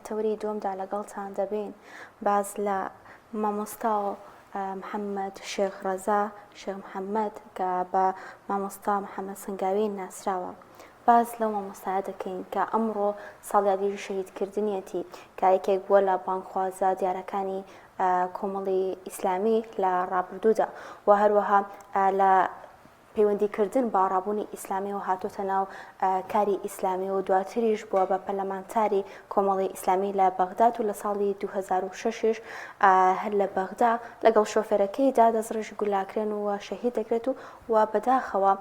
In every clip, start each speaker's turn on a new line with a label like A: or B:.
A: لە تەوەری دووەمدا لەگەڵتان دەبین باس لە مامۆستا محەممەد شێخ ڕەزا شێخ محەممەد کە بە مامۆستا محەممەد سنگاوی ناسراوە باس لەو مامۆستایە دەکەین کە ئەمڕۆ ساڵیادی شەهیدکردنیەتی کە یەکێک بووە لە بانگخوازە دیارەکانی کۆمەڵی ئیسلامی لە ڕابردوودا و هەروەها لە پەیوەندی کردن بە ڕابوونی ئیسلامیەوە هاتۆتە ناو کاری ئیسلامی و دواتریش بووە بە پەرلەمانتاری کۆمەڵی ئیسلامی لە بەغداد و لە ساڵی 2006 یش هەر لە بەغدا لەگەڵ شۆفێرەکەیدا دەستڕێژی گولاکرێن و شەهید دەکرێت و و بەداخەوە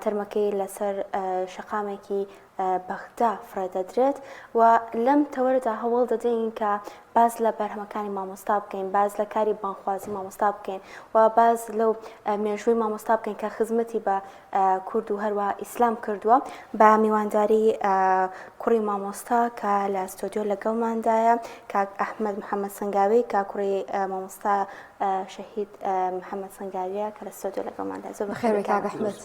A: تەرمەکەی لەسەر شەقامێکی بەغدا فڕێدەدرێت و لەم تەوەرەدا هەوڵ دەدەین کە باس لە بەرهەمەکانی مامۆستا بکەین، باس لە کاری بانگخوازی مامۆستا بکەین و باس لەو مێژووی مامۆستا بکەین کە خزمەتی بە کورد و هەروە ئیسلام کردووە بە میوانداری کوڕی مامۆستا کە لە ستۆدیۆ لەگەڵماندایە کاک ئەحمەد محەممەد سنگاوی کە کوڕی مامۆستا شەهید محەممەد سنگاویە کە لە ستۆدیۆ لەگەڵماندا زۆر بەخێر کاک ئەحمەد.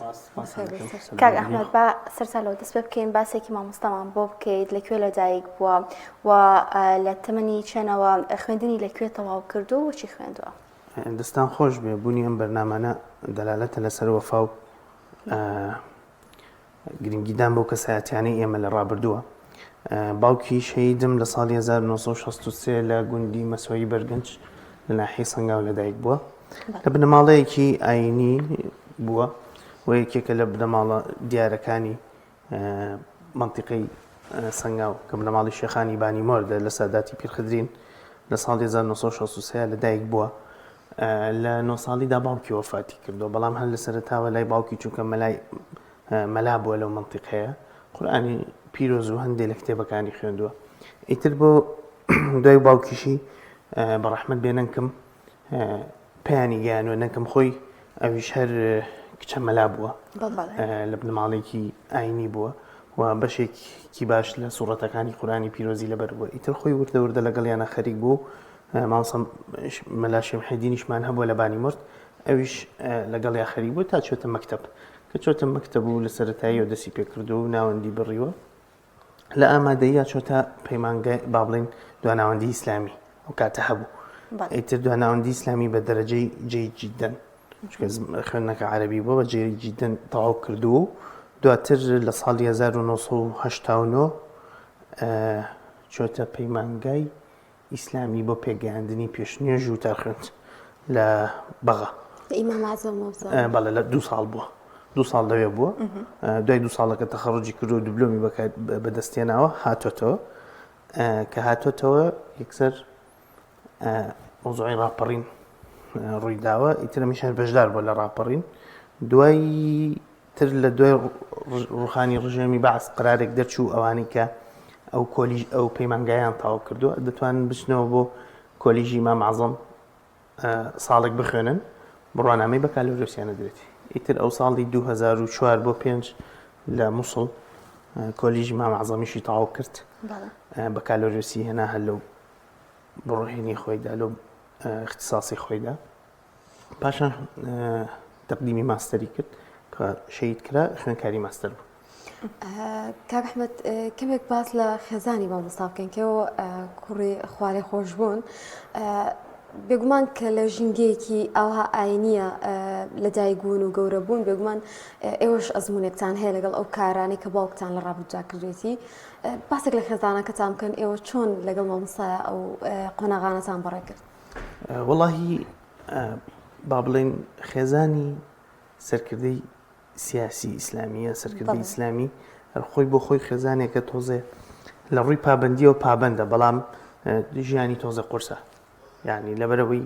A: کاک ئەحمەد با سەرتا لەوە دەست پێ بکەین باسێکی مامۆستامان بۆ بکەیت لە کوێ لەدایک بووە و لە تەمەنی چەنەوە خوێندنی لە کوێ تەواو کردو و چی خوێندووە؟
B: دەستان خۆش بێ بوونی ئەم بەرنامانە دەلالەتە لەسەر وەفا و گرنگیدان بەو کەسایەتیانەی ئێمە لە ڕابردووە باوکی شەیدم لە ساڵی 1963 لە گوندی مەسۆیی بەرگنج لە ناحیەی سەنگاو لەدایک بووە لە بنەماڵەیەکی ئاینی بووە و یەکێکە لە بنەماڵە دیارەکانی مەنتیقەی سەنگاو کە بنەماڵی شێخانی بانی مۆردە لە ساداتی پیرخدرین لە ساڵی 1963 لە دایک بووە لە نۆ ساڵیدا باوکی وەفاتی کردووە بەڵام هەر لە سەرەتاوە لای باوکی چونکە مەلای مەلا بووە لەو مەنتیقەیە قورئانی پیرۆز و هەندێک لە کتێبەکانی خوێندووە ئیتر بۆ دوای باوکیشی بە ڕەحمەت بێ نەنکم پێیانی گەیانوە نەنکم خۆی ئەویش هەر کچە مەلا بووە لە بنەماڵێکی ئاینی بووە و بەشێکی باش لە سوڕەتەکانی قورانی پیرۆزی لەبەر بووە ئیتر خۆی وردە وردە لەگەڵیانە خەریک بوو مامۆستا مەلا شێمحێدینیشمان هەبووە لە بانی مرد ئەویش لەگەڵیا خەریک بوو تا چۆتە مەکتەب کە چۆتە مەکتەب و لە سەرەتاییەوە دەستی پێکردو و ناوەندی بڕیوە لە ئامادەیە چۆتە پەیمانگای با بڵین دواناوەندی ئیسلامی ئەو کاتە هەبوو ئیتر دواناوەندی ئیسلامی بە دەرەجەی جەید جیدەن چونکە خوێندنەکە عەرەبی بووە بە جەید جیدەن تەواو کردووە و دواتر لە ساڵی 1989 چۆتە پەیمانگای ئیسلامی بۆ پێگەیاندنی پێشنوێژ و تارخوێند لە بەغا.
C: لە ئیمام عەزەم وەبزانم.
B: بەڵێ لە دوو ساڵ بووە. دوو ساڵ لەوێ بووە. دوای دوو ساڵەکە تەخەڕوجی کردو و دبلۆمی بەدەستێناوە هاتۆتەوە. کە هاتۆتەوە یەکسەر مەوزوعی ڕاپەڕین ڕووی داوە ئیتر ئەمیش هەر بەشدار بووە لە ڕاپەڕین دوای تر لە دوای ڕوخانی ڕژێمی بەعس قرارێک دەرچوو ئەوانەی کە ئەو کۆلیژ ئەو پەیمانگایان تەواو کردووە دەتوانن بچنەوە بۆ کۆلیژی مام عەزەم ساڵێک بخوێنن بڕوانامەی بەکالۆریۆسیان دەدرێت ئیتر ئەو ساڵی 2004 بۆ پێنج لە موسڵ کۆلیژی مام عەزەمیشی تەواو کرد بەکالۆریۆسی هێنا هەر لەو بڕۆهێنی خۆیدا لەو اختصاصی خۆیدا پاشان تەقدیمی ماستەری کرد کە شەهید کرا خوێنکاری ماستەر بوو.
C: کاک ئەحمەد کەمێک باس لە خێزانی مامۆستا بکەین کە کوڕی خوارێ خۆش بوون بێگومان کە لە ژینگەیەکی ئاوها ئاینیە لەدایک بوون و گەورە بوون بێگومان ئێوەش ئەزمونێکتان هەیە لەگەڵ ئەو کارانەی کە باوکتان لە ڕابردوودا کردوێتی باسێک لە خێزانەکەتان بکەن ئێوە چۆن لەگەڵ مامۆستای ئەو قۆناغانەتان بەڕێ کرد؟
B: وەڵاهی با بڵێین خێزانی سەرکردەی سیاسی ئیسلامیە سەرکردەی ئیسلامی هەر خۆی بۆ خۆی خێزانێکە تۆزێ لە ڕووی پابندیەوە پابندە بەڵام ژیانی تۆزە قورسە یعنی لەبەرەوەی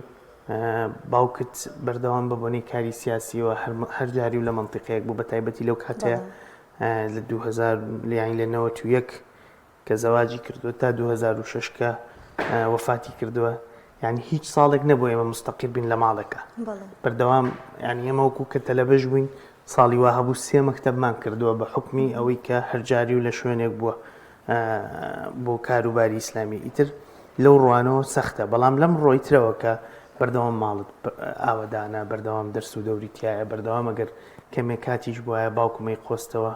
B: باوکت بەردەوام بە بۆنەی کاری سیاسیەوە هەر جاری و لە منطقەیەک بوو بە تایبەتی لەو کاتەیە لە 2000 لیانی لە 91 کە زەواجی کردووە تا 2006 کە وەفاتی کردووە یعنی هیچ ساڵێک نەبوو ئێمە مستەقیر بین لە ماڵێکە بەردەوام یعنی ئێمە وەکو کە تەلەبەش بووین ساڵی وا هەبوو سێ مەکتەبمان کردووە بە حکمی ئەوەی کە هەرجاری و لە شوێنێک بووە بۆ کاروباری ئیسلامی ئیتر لەو ڕوانەوە سەختە بەڵام لەم ڕۆی ترەوە کە بەردەوام ماڵت ئاوەدانە بەردەوام دەرس و دەوری تایە بەردەوام ئەگەر کەمێک کاتیش بواە باوکمەی قۆستەوە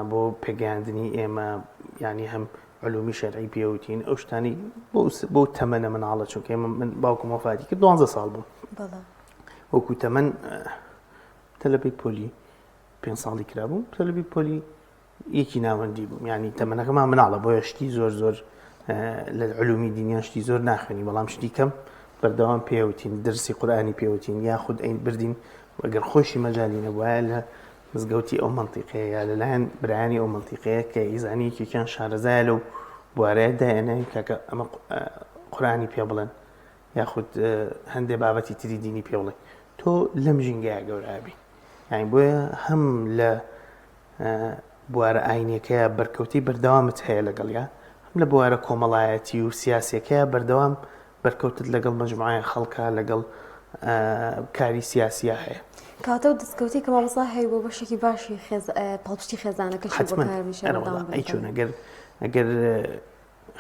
B: بۆ پێگەیاندنی ئێمە یانی هەم علومی شەرعی پێوتین ئەو شتانی بۆ تەمەنە مناڵە چونکە من باوکم وەفاتی کرد دوانزە ساڵ بوو وەکو تەمەن تەلەبەی پۆلی پێ ساڵی کرابووم تەلەبی پۆلی یەکی ناوەندی بووم یعنی تەمەنەکەمان مناڵە بۆیە شتی زۆر زۆر لە علومی دینیان شتی زۆر ناخوێنی بەڵام شتی کەم بەردەوام پێوتین درسی قورآانی پێوتین یاخود ئەین بردین ئەگەر خۆشی مەجای نەبواە لە مزگەوتی ئەو مەنتیقەیە یا لەلایەن برایانی ئەو مەنتیقەیە کە ئیزانی یەکێکیان شارەزایە لەو بوارەیە دایەنێن کاکە ئەمە قورآانی پێ بڵێن یاخود هەندێ بابەتی تری دینی پێ بڵێن تۆ لەم ژینگەیە گەورابی یعنی بۆیە هەم لە بوارە ئاینیەکەیە بەرکەوتەی بەردەوامت هەیە لەگەڵیا هەم لە بوارە کۆمەڵایەتی و سیاسیەکەیە بەردەوام بەرکەوتت لەگەڵ مەجموعەیە خەڵکا لەگەڵ کاری سیاسیا هەیە.
C: کەواتە ئەو دەستکەوتەی کە مامۆستا هەیبوو بەشێکی باشی خێز پاڵپشتی خێزانەکەشی بۆ
B: حەتمەن
C: کە هەمیشە
B: ئەرە
C: بەردەوام
B: وەڵا
C: بن
B: ئەی
C: لەگەڵ.
B: چۆن ئەگەر ئەگەر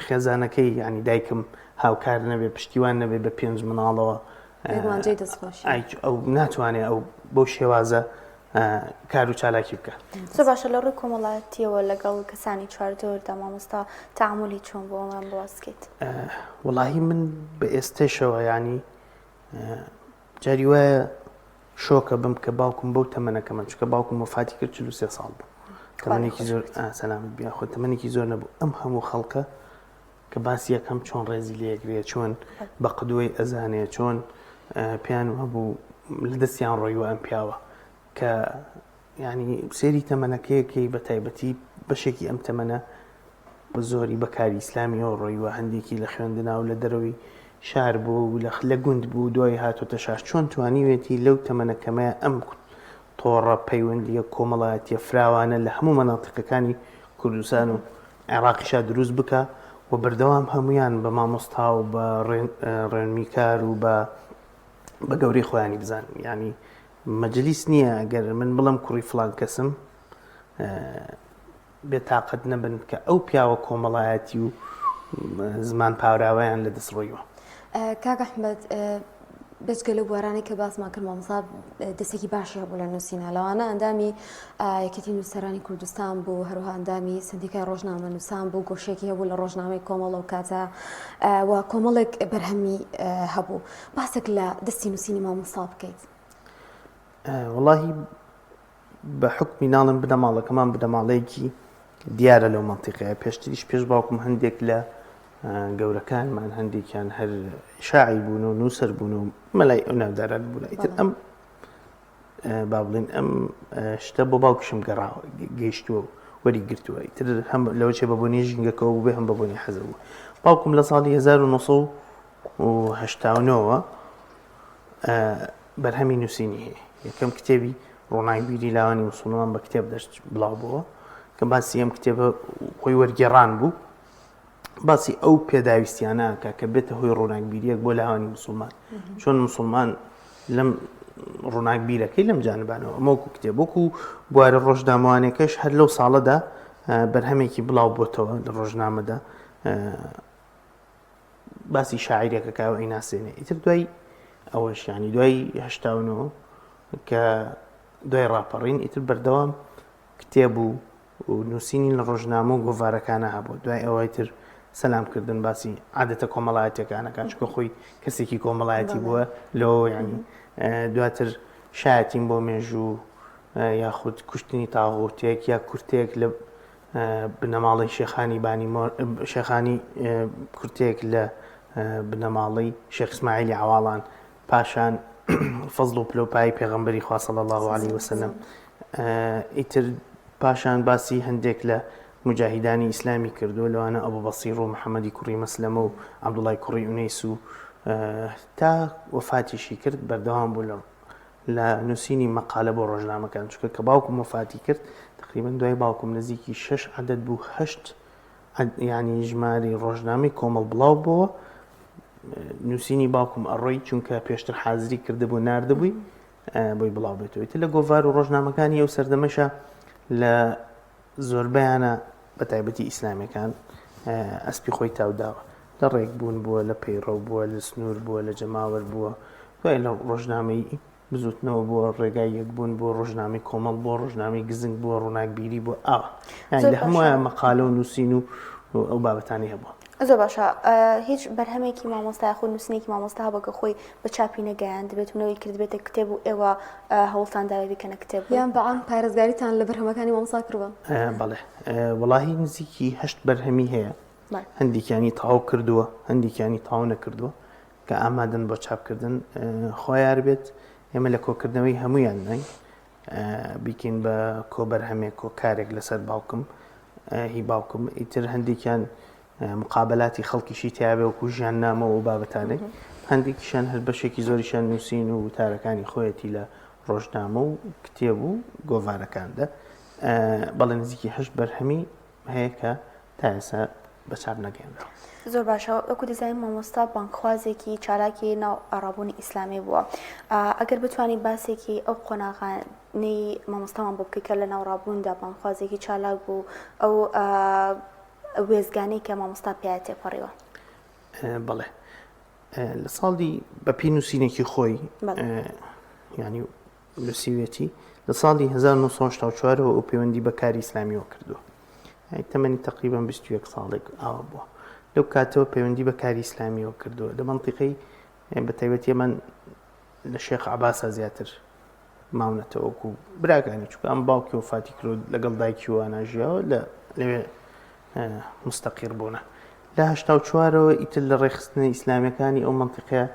B: خێزانەکەی یانی دایکم هاوکار نەبێ پشتیوان نەبێ بە پێنج مناڵەوە
C: بێگومان جێی دەستخۆشیە.
B: ئای ئەو ناتوانێ ئەو بەو شێوازە کار و چالاکی بکە.
A: زۆر باشە لە ڕووی کۆمەڵایەتیەوە لەگەڵ کەسانی چواردەوردا مامۆستا تەعامولی چۆن بوو ئەوەمان بۆ باس بکەیت؟
B: وەڵاهی من بە ئێستەشەوە یانی جاری وایە شۆکە بم کە باوکم بەو تەمەنەکەمە چونکە باوکم وەفاتی کرد 43 ساڵ بوو تەمەنێکی زۆر سەلامت بیا خۆ تەمەنێکی زۆر نەبوو ئەم هەموو خەڵکە کە باسی یەکەم چۆن ڕێزی لێگرێ چۆن بە قدوەی ئەزانێ چۆن پێیان هەبوو لە دەستیان ڕۆیوە ئەم پیاوە کە ینی سێری تەمەنەکەیەکەی بە تایبەتی بەشێکی ئەم تەمەنە بە زۆری بە کاری ئیسلامیەوە ڕۆیوە هەندێکی لە خوێندنا و لە دەرەوەی شار بوو و لە گوند بوو دوای هاتۆتە شار چۆن توانیوێتی لەو تەمەنە کەمەیە ئەم تۆڕە پەیوەندییە کۆمەڵایەتییە فراوانە لە هەموو مەناتیقەکانی کوردستان و عێراقیشا دروست بکا و بەردەوام هەمویان بە مامۆستا و بە ڕێنمیکار و بە بە گەورەی خۆیانی بزانن یعنی مەجلیس نییە ئەگەر من بڵم کوڕی فلان کەسم بێتاقەت نەبن کە ئەو پیاوە کۆمەڵایەتی و زمان پاراوەیان لە دەست ڕۆیوە.
C: کاک ئەحمەد بێجگە لەو بوارانەی کە باسمان کرد مامۆستا دەستێکی باشی هەبوو لە نووسینە لەوانە ئەندامی یەکێتی نووسەرانی کوردستان بوو هەروەها ئەندامی سندیکای ڕۆژنامە نووسان بوو گۆشێکی هەبوو لە ڕۆژنامەی کۆمەڵە و کاتە و کۆمەڵێک بەرهەمی هەبوو باسێک لە دەستی نووسینی مامۆستا بکەیت.
B: وەڵاهی بە حوکمی ناڵێم بنەماڵەکەمان بنەماڵەیەکی دیارە لەو مەنتیقەیە پێشتریش پێش باوکم هەندێک لە گەورەکانمان هەندێکیان هەر شاعیر بوون و نووسەر بوون و مەلای ئەو ناوداران بوون ئیتر ئەم با بڵین ئەم شتە بۆ باوکشم گەڕاوە گەیشتووە و وەری گرتووە ئیتر هەم لەوە چێ بە بۆنی ژینگەکەەوە بوو بێ هەم بە بۆنی حەزە بوو باوکم لە ساڵی 1989ەوە بەرهەمی نووسینی هەیە. یەکەم کتێبی ڕۆناکبیری لاوانی موسڵمان بە کتێب دەرچ بڵاو بووە کە باسی ئەم کتێبە خۆی وەرگێڕان بوو باسی ئەو پێداویستیانە کە کە بێتە هۆی ڕووناکبیریەک بۆ لاوانی مسلمان چۆن مسلمان لەم ڕووناکبیرەکەی لەم جانبانەوە ئەمەوەکو کتێب وەکو بوارە ڕۆژنامەوانەکەش هەر لەو ساڵەدا بەرهەمێکی بڵاو بۆتەوە لە ڕۆژنامەدا باسی شاعیرێک ئەکا و ئەیناسێنێ ئیتر دوای ئەوەش یانی دوای 89 کە دوای ڕاپەڕین ئیتر بەردەوام کتێب و نووسینی لە ڕۆژنامە و گۆڤارەکانە هەبوو دوای ئەوەی تر سەلام کردن باسی عادەتە کۆمەڵایەتەکانەکان چکە خۆی کەسێکی کۆمەڵایەتی بووە لەوە ینی دواتر شایەتیم بۆ مێژوو یاخود کوشتنی تاغوتێک یا کورتێک لە بنەماڵەی شێخانی بانی شێخانی کورتێک لە بنەماڵەی شێخ ئیسماعیلی عەواڵان پاشان فەزڵ و پلەوپایی پێغەمبەری خوا صلی الله علیه وسلم ئیتر پاشان باسی هەندێک لە مجاهیدانی ئیسلامی کردو لەوانە ئەبو بەسیر و محەممەدی کوڕی مەسلەمە و عەبدوڵای کوڕی ئونەیس و تا وەفاتیشی کرد بەردەوام بوو لە لە نووسینی مەقالە بۆ ڕۆژنامەکان چونکە کە باوکم وەفاتی کرد تقریبا دوای باوکم نزیکی شەش عەدەد بوو هەشت ینی ژماری ڕۆژنامەی کۆمەڵ بڵاو بۆوە نووسینی باوکم ئەڕۆی چونکە پێشتر حازری کردبوو ناردبووی بۆی بڵاو بێتەوە تر لە گۆڤار و ڕۆژنامەکانی ئەو سەردەمەشە لە زۆربەیانە بە تایبەتی ئیسلامیەکان ئەسپی خۆی تاوداوە لە ڕێکبوون بووە لە پەیڕەو بووە لە سنوور بووە لە جەماوەر بووە دوای لە ڕۆژنامەی بزوتنەوە بووە ڕێگای یەکبوون بووە ڕۆژنامەی کۆمەڵ بووە ڕۆژنامەی گزنگ بووە ڕووناکبیری بووە ئاوا یانی
A: زۆر
B: لە
A: باشە
B: هەموویان مەقالە و نووسین و. ئەو بابەتانی هەبووە.
A: زۆر باشە هیچ بەرهەمێکی مامۆستا یاخود نووسینێکی مامۆستا هەبووە کە خۆی بە چاپی نەگەیاندبێت و نەوەی کردبێتە کتێب و ئێوە هەوڵتان داوێ بیکەنە کتێب؟
C: یان بە عام پارێزگاریتان لە بەرهەمەکانی مامۆستا کردووە؟
B: بەڵێ وەڵاهی نزیکی هەشت بەرهەمی هەیە هەندێکیانی تەواو کردووە هەندێکیانی تەواو نەکردووە کە ئامادەن بۆ چاپکردن خۆیار بێت ئێمە لە کۆکردنەوەی هەمویان نین بیکەین بە کۆبەرهەمێک کۆکارێک لەسەر باوکم هی باوکم ئیتر هەندێکیان مقابلاتی خەڵکیشی تیاێ وەکو ژیان نامەوە و بابەتانێک هەندێکیشان هەر بەشێکی زۆریشان نووسین و وتارەکانی خۆیەتی لە ڕۆژنامە و کتێب و گۆڤارەکاندا بەڵێ نزیکی هەشت بەرهەمی هەیە کە تا ئێستا بە چاپ نەگەیەنراوە.
A: زۆر باشە وەکو دەزانین مامۆستا بانگخوازێکی چالاکی ناو ڕابوونی ئیسلامی بووە ئەگەر بتوانین باسێکی ئەو قۆناغانەی مامۆستامان بۆ بکەیت کە لە ناو ڕابووندا بانگخوازێکی چالاک بوو ئەو وێزگانەی کە مامۆستا پیا تێپەڕیوە.
B: بەڵێ لە ساڵی بە پێی نووسینێکی خۆی ینی نووسیویەتی، لە ساڵی 1984 ەوە ئەو پەیوەندی بە کاری ئیسلامیەوە کردووە. یانی تەمەنی تەقریبەن 21 ساڵێک ئاوا بووە. لەو کاتەوە پەیوەندی بە کاری ئیسلامیەوە کردووە. لە مەنتیقەی بە تایبەتی ئەمان لە شێخ عەباسا زیاتر ماونەتەوە وەکو براکانی چونکە ئەم باوکی وەفاتی کرد لەگەڵ دایکی وانە ژیاوە لە لەوێ مستەقیر بوونە. لە 84ەوە ئیتر لە ڕێکخستنە ئیسلامیەکانی ئەو مەنتیقەیە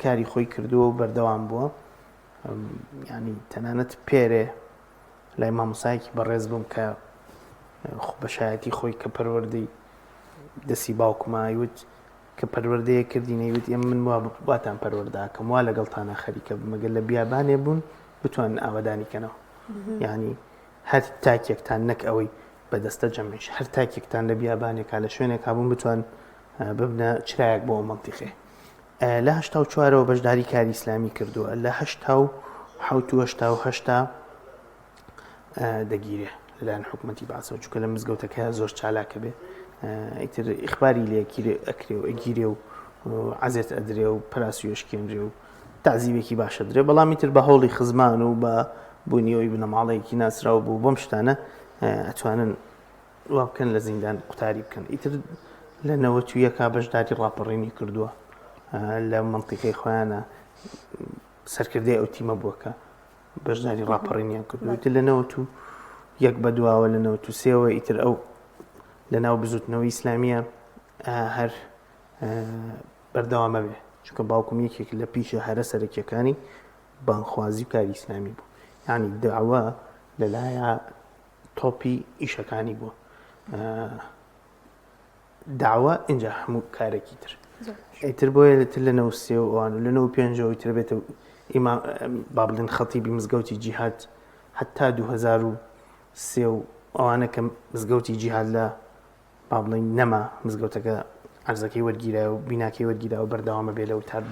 B: کاری خۆی کردووە و بەردەوام بووە ینی تەنانەت پێرێ لای مامۆسایەکی بەڕێز بووم کە بەشایەتی خۆی کە پەروەردەی دەسی باوکمایوت کە پەروەردەیە کردی نەیوت ئێمە من واتان پەروەرداکەم وا لەگەڵتانە خەریکە مەگەر لە بیابانێ بوون بتوانن ئاوەدانی کەنەوە ینی هەر تاکێکتان نەک ئەوەی بەدەستە جەمیش هەر تاکێکتان لە بیابانێکا لە شوێنێکا بوون بتوان ببنە چرایەک بۆ ئەو مەنتیقێ لە 84ەوە بەشداری کاری ئیسلامی کردووە لە 87 و 88 دەگیرێ لەلایەن حکوومەتی باسەوە چونکە لە مزگەوتەکە زۆر چالاکە بێ ئیتر ئیخباری لێکیرێ ئەکرێ و ئەگیرێ و عزێت ئەدرێ و پراسیۆشکێنرێ و تعزیبێکی باشە درێ بەڵام ئیتر بە هەوڵی خزمان و بە بوونیەوەی بنەماڵەیەکی ناسراو بوو بەم شتانە ئەتوانن وا بکەن لە زیندان قوتاری بکەن ئیتر لە نەوەت و یەکا بەشداری ڕاپەڕینی کردووە لە منطیقەی خۆیانە سەرکردەی ئەو تیمە بووە کە بەشداری ڕاپەڕینیان کردو ئیتر لە 91 بە دواوە لە 93ەوە ئیتر ئەو لە ناو بزوتنەوەی ئیسلامیە هەر بەردەوامە بێ چونکە باوکم یەکێک لە پیشە هەرە سەرەکیەکانی بانگخوازی و کاری ئیسلامی بوو یعنی داوا لەلایە تۆپی ئیشەکانی بووە داوە اینجا هەموو کارێکی تر ئیتر بۆیە لەتر لە نەوسێ و ئەوان و لە نەوە پێنجەوەی تر بێتە ئیما با بڵێن خەتیبی مزگەوتی جیهاد حتا 2003 و ئەوانە کە مزگەوتی جیهاد لە با بڵێین نەما مزگەوتەکە عەرزەکەی وەرگیرا و بیناکەی وەرگیرا و بەردەوامە بێ لە وتار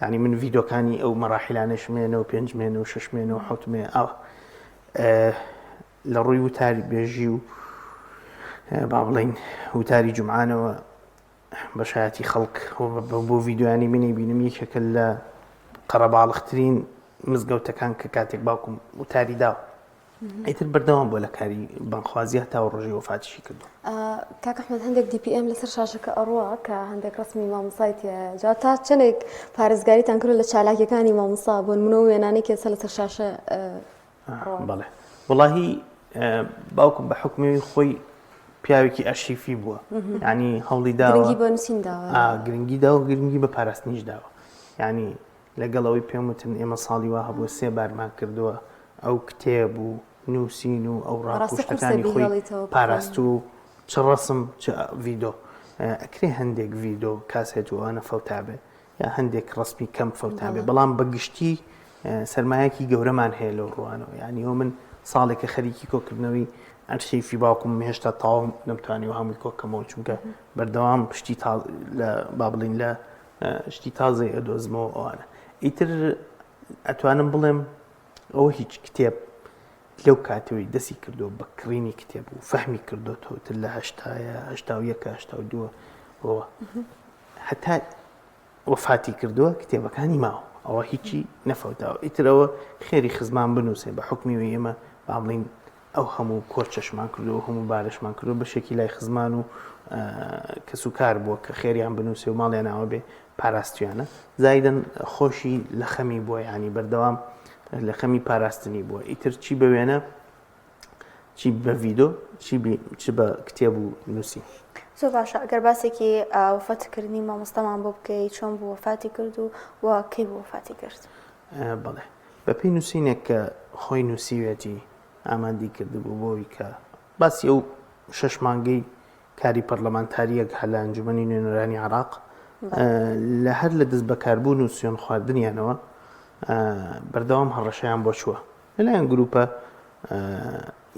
B: یعنی من ڤیدۆکانی ئەو مەراحیلانەش مێنە و پێنج مێنە و شش مێنە و حوت مێ ئاوە لە ڕووی وتاری بێژی و با بڵین وتاری جمعانەوە بەشایەتی خەڵک بۆ ڤیددیوانی منی بینم یەکێکە لە قەرەباڵخترین مزگەوتەکان کە کاتێک باوکم وتاری داوە ئیتر بەردەوام بووە لە کاری بانگخوازی هەتا ڕۆژی وەفاتیشی کردووە.
C: کاک ئەحمەد هەندێک DPM لەسەر شاشەکە ئەڕوا کە هەندێک ڕەسمی مامۆستای تیایە جا تا چەندێک پارێزگاریتان کردووە لە چالاکیەکانی مامۆستا بۆ نمونە و وێنانەی کە ئێستا لەسەر شاشە ئەڕوا؟
B: بەڵێ وەڵاهی باوکم بە حوکمی خۆی پیاوێکی ئەرشیفی بووە یعنی هەوڵی داوە
C: گرنگی بە نووسین داوە
B: گرنگی داوە گرنگی بە پاراستنیش داوە یعنی لەگەڵ ئەوەی پێم وتن ئێمە ساڵی وا هەبووە سێ بارمان کردووە ئەو کتێب و نووسین و ئەو ڕاق و شتەکانی خۆی پاراستوو و چ ڕەسم چ ڤیدۆ ئەکرێ هەندێک ڤیدۆ کاسێت و ئەوانە فەوتابێ یا هەندێک ڕسمی کەم فەوتابێ بەڵام بەگشتی سرمایەکی گەورەمان هەیە لەو ڕوانەوە یعنی ئەو من ساڵێکە خەریکی کۆکردنەوەی ئەرشیفی باوکم هێشتا تەواو نەمتوانی و هەمووی کۆکەمەوە چونکە بەردەوام شتی لە با بڵین لە شتی تازەی ئەدۆزمەوە ئەوانە ئیتر ئەتوانم بڵێم ئەوە هیچ کتێب لەو کاتەوەی دەسی کردو بە کڕینی کتێب و فەهمی کردوتەوە تر لە هەشتایە هەشتا و یەکە هەشتا و دووە ئەوە هەتا وەفاتی کردووە کتێبەکانی ماوە ئەوە هیچی نەفەوتاوە ئیترەوە خێری خزمان بنووسێ بە حکمی ئێمە با بڵین. ئەو هەموو کۆچەشمان کردو ئەو هەموو بارەشمان کردو بەشێکی لای خزمان و کەس و کار بووە کە خێریان بنووسێ و ماڵیان ئاوا بێ پاراستویانە زایدن خۆشی لە خەمی بووە ینی بەردەوام لە خەمی پاراستنی بووە ئیتر چی بە وێنە چی بە ڤیدۆ چی چ بە کتێب و نووسین.
A: زۆر باشە ئەگەر باسێکی وەفاتکردنی مامۆستامان بۆ بکەی چۆن بوو وەفاتی کرد و و کەی بوو وەفاتی کرد؟
B: بەڵێ بەپێی نووسینێک کە خۆی نووسیوێتی ئامادی کردبوو بۆی کە باسی ئەو شەش مانگەی کاری پەرلەمانتارییەک هە لە ئەنجومەنی نوێنەرانی عێراق لە هەر لە دەست بەکاربوون و سوێن خواردنیانەوە بەردەوام هەڕەشەیان بۆ چووە لەلایەن گروپە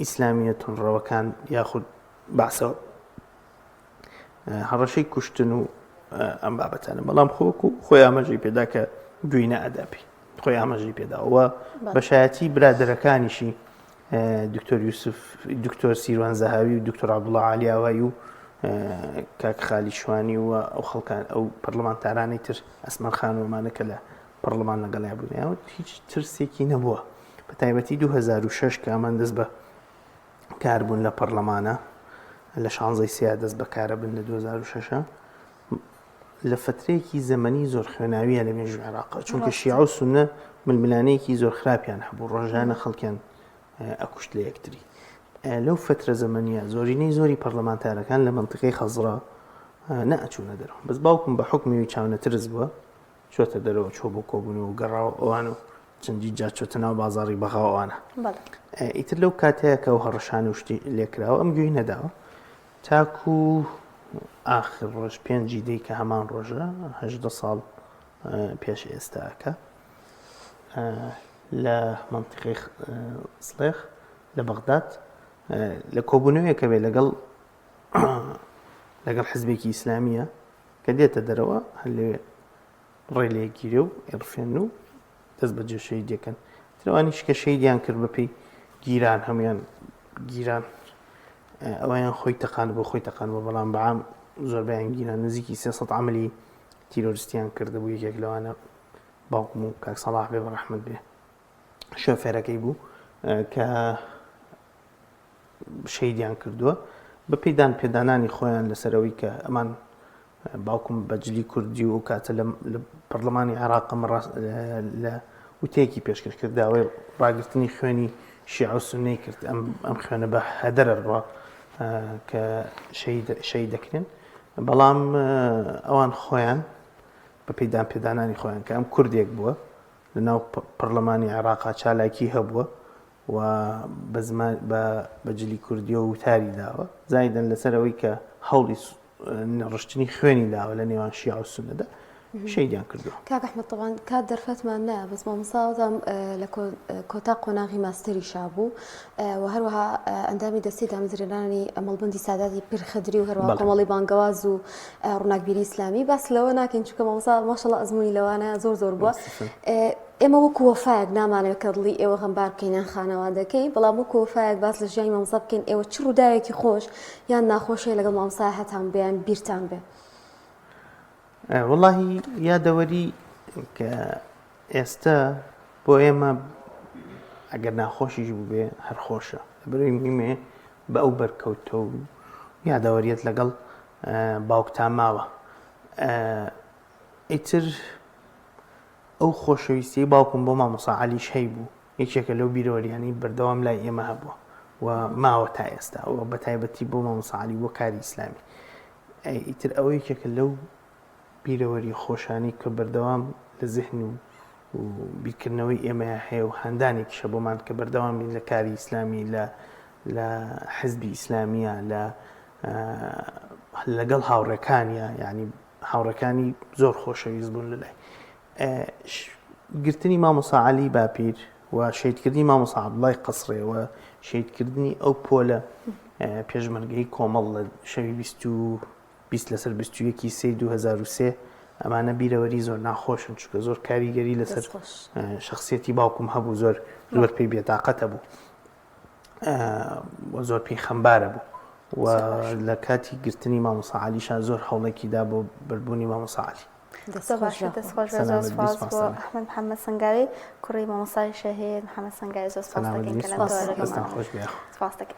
B: ئیسلامیە تونڕەوەکان یاخود بەعسەوە هەڕەشەی کوشتن و ئەم بابەتانە بەڵام خۆکو خۆی ئاماژەی پێدا کە گوێی نەئەدا پێی خۆی ئاماژەی پێداوە بەشایەتی برادەرەکانیشی دکتۆر یوسف دکتۆر سیروان زەهاوی و دکتۆر عبدوڵە عالیاوایی و کاک خالی شوانی و ئەو خەڵکان ئەو پەرلەمانتارانی تر ئەسمەر خانوەمانە کە لە پەرلەمان لەگەڵیا بوون هیچ ترسێکی نەبووە بە تایبەتی 2006 کە ئەمان دەست بە کار بوون لە پەڕلەمانە لە شانزەی سیا دەست بەکارە بن لە 2006 لە فترەیەکی زەمەنی زۆر خوێناویە لە مێژوی عێراق چونکە شیعە و سونە ململانەیەکی زۆر خراپیان هەبوو ڕۆژانە خەڵکیان ئەکوشت لە یەکتری لەو فترە زەمەنیە زۆرینەی زۆری پەرلەمانتارەکان لە منطقەی خەزڕا نەئەچوونە دەرەوە بەس باوکم بە حکمی چاونەترس بووە چۆتە دەرەوە چۆ بۆ کۆبوونەوە و گەڕاوە ئەوان و چەندین جار چۆتە ناو بازاڕی بەغا و ئەوانە ئیتر لەو کاتەیە کە ئەو هەڕەشانە و شتی لێکراوە ئەم گوێی نەداوە تاکو ئاخر ڕۆژ پێنجی دەی کە هەمان ڕۆژە هەژدە ساڵ پێش ئێستاکە لە منطقی سڵێخ لە بەغداد لە کۆبوونەوەیەکە بێ لەگەڵ لەگەڵ حزبێکی ئیسلامیە کە دێتە دەرەوە هەر لەوێ ڕێ لێگیرێ و ئێڕفێن و دەست بەجێ شەهیدەکەن ترەوانیش کە شەهیدیان کرد بەپێی گیران هەمویان گیران ئەویان خۆی تەقان بۆ خۆی تەقان بۆ بەڵام بەعام زۆربیان گیران نزیکی 300 عملی تیرۆریستیان کردبوو یەکێک لەوانە باوکم و کاک سەڵاح بێ بە ڕەحمەت بێ شۆفێرەکەی بوو کە شەهیدیان کردووە بە پێی دان پێدانانی خۆیان لەسەر ئەوەی کە ئەمان باوکم بە جلی کوردی و ئەو کاتە لە پەرلەمانی عێراق لە وتەیەکی پێشکەش کرد داوای ڕاگرتنی خوێنی شیعە و سوننەی کرد ئەم ئەم خوێنە بە هەدەرە ڕوا کە شەهید دەکرێن بەڵام ئەوان خۆیان بە پێی دان پێدانانی خۆیان کە ئەم کوردێک بووە لە ناو پەرلەمانی عێراقا چالاکی هەبووە و بە زمان بە بە جلی کوردیەوە وتاری داوە زایدەن لەسەر ئەوەی کە هەوڵی ڕشتنی خوێنی داوە لە نێوان شیعە و سوننەدا شەیدیان کردووە.
C: کاک ئەحمەد تەبعەن کات دەرفەتمان نایە بەس مامۆستا وازانم لە کۆتا قۆناغی ماستەریشا بوو و هەروەها ئەندامی دەستەی دامەزرێنەرانی مەڵبەندی ساداتی پیرخدری و هەروەها کۆمەڵی بانگەواز و ڕووناکبیری ئیسلامی باس لەوە ناکەین چونکە مامۆستا ماشەڵڵا ئەزموونی لەوانە زۆر زۆر بووە ئێمە وەکو وەفایەک نامانەوێت کە دڵی ئێوە غەمبار بکەین یان خانەوادەکەی، بەڵام وەکو وەفایەک باس لە ژیانی مامۆستا بکەین، ئێوە چ ڕووداوێکی خۆش یان ناخۆش هەیە لەگەڵ مامۆستا هەتان بێ یان بیرتان بێ؟
B: وەڵاهی یادەوەری کە ئێستا بۆ ئێمە ئەگەر ناخۆشیش بووبێ هەر خۆشە لەبەرئەوەی مهمێ بە ئەو بەرکەوتە و یادەوەریەت لەگەڵ باوکتا ماوە ئیتر ئەو خۆشەویستیەی باوکم بۆ مامۆستا عەلیش هەیبوو یەکێکە لەو بیرەوەریانەی بەردەوام لای ئێمە هەبووە و ماوە تا ئێستا و بە تایبەتی بۆ مامۆستا عەلی بۆ کاری ئیسلامی ئیتر ئەوە یەکێکە لەو بیرەوەری خۆشانی کە بەردەوام لە زهن و و بیرکردنەوەی ئێمەیە هەیە و هاندانێکیشە بۆمان کە بەردەوام بین لە کاری ئیسلامی لە لە حزبی ئیسلامیە لە لەگەڵ هاوڕێکانیە یعنی هاوڕێکانی زۆر خۆشەویست بوون لەلای گرتنی مامۆسا عەلی باپیر و شەیدکردنی مامۆسا عەبدوڵای قەسڕێ و شەیدکردنی ئەو پۆلە پێشمەرگەی کۆمەڵ لە شەوی 20 لەسەر 21 سێ 2003 ئەمانە بیرەوەری زۆر ناخۆشن چونکە زۆر کاریگەری لەسەر شخصیەتی باوکم هەبوو زۆر زۆر پێی بێتاقەتە بوو و زۆر پێی خەمبارە بوو و لە کاتی گرتنی مامۆسا عەلیشا زۆر هەوڵێکی دا بۆ بەربوونی مامۆسا عەلی.
A: زۆر باشە دەست خۆش بێ زۆر سپاس بۆ ئەحمەد محەممەد سەنگاوی کوڕی مامۆستای شەهید محەممەد سەنگاوی زۆر سپاس دەکەین کە لەم تەوەرە
B: خۆش بێ
A: سپاس دەکەین.